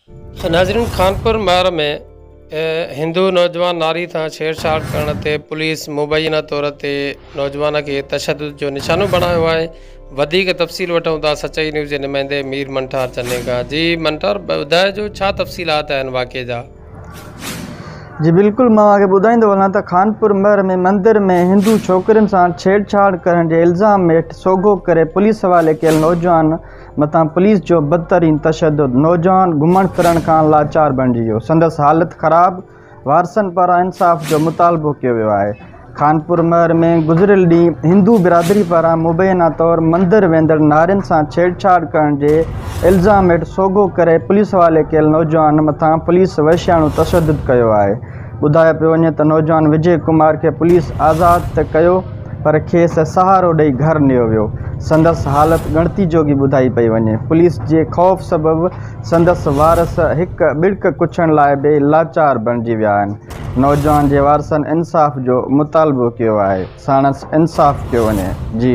ناظرين خانپور مهر ۾ هندو نوجوان ناري سان ڇيڙڇاڙ ڪرڻ تي پوليس مبينا طور تي نوجوان کي تشدد جو نشانو بڻايو آهي وڌيڪ تفصيل وٺون ٿا سچائي نيوز جي نمائندي مير منٺار چني کان جي منٺار ٻڌائجو ڇا تفصيلات آهن واقعي جا. جي بلڪل مان اوهان کي ٻڌائيندو هلان ته خانپور مهر ۾ مندر ۾ هندو ڇوڪرين سان ڇيڙڇاڙ ڪرڻ جي الزام هيٺ سوگهو ڪري پوليس حوالي ڪيل نوجوان مٿان پوليس جو بدترين تشدد، نوجوان گهمڻ ڦرڻ کان لاچار بڻجي ويو، سندس حالت خراب، وارثن پاران انصاف جو مطالبو ڪيو ويو آهي. خانپور مهر ۾ گذريل ڏينهن هندو برادري پاران مبينا طور مندر ويندڙ نارين سان ڇيڙڇاڙ ڪرڻ جي الزام هيٺ سوگهو ڪري پوليس حوالي ڪيل نوجوان مٿان پوليس وحشياڻو تشدد ڪيو آهي. ٻڌايو پيو وڃي ته نوجوان وجي ڪمار کي پوليس آزاد ته ڪيو پر کيس سهارو ڏئي گهر نيو ويو، سندس حالت ڳڻتي جوڳي ٻڌائي پئي وڃي، پوليس جي خوف سبب سندس وارث هڪ ٻڙڪ ڪڇڻ لاء به لاچار بڻجي ويا آهن، نوجوان جي وارثن انصاف جو مطالبو ڪيو آهي، ساڻس انصاف ڪيو وڃي. جي.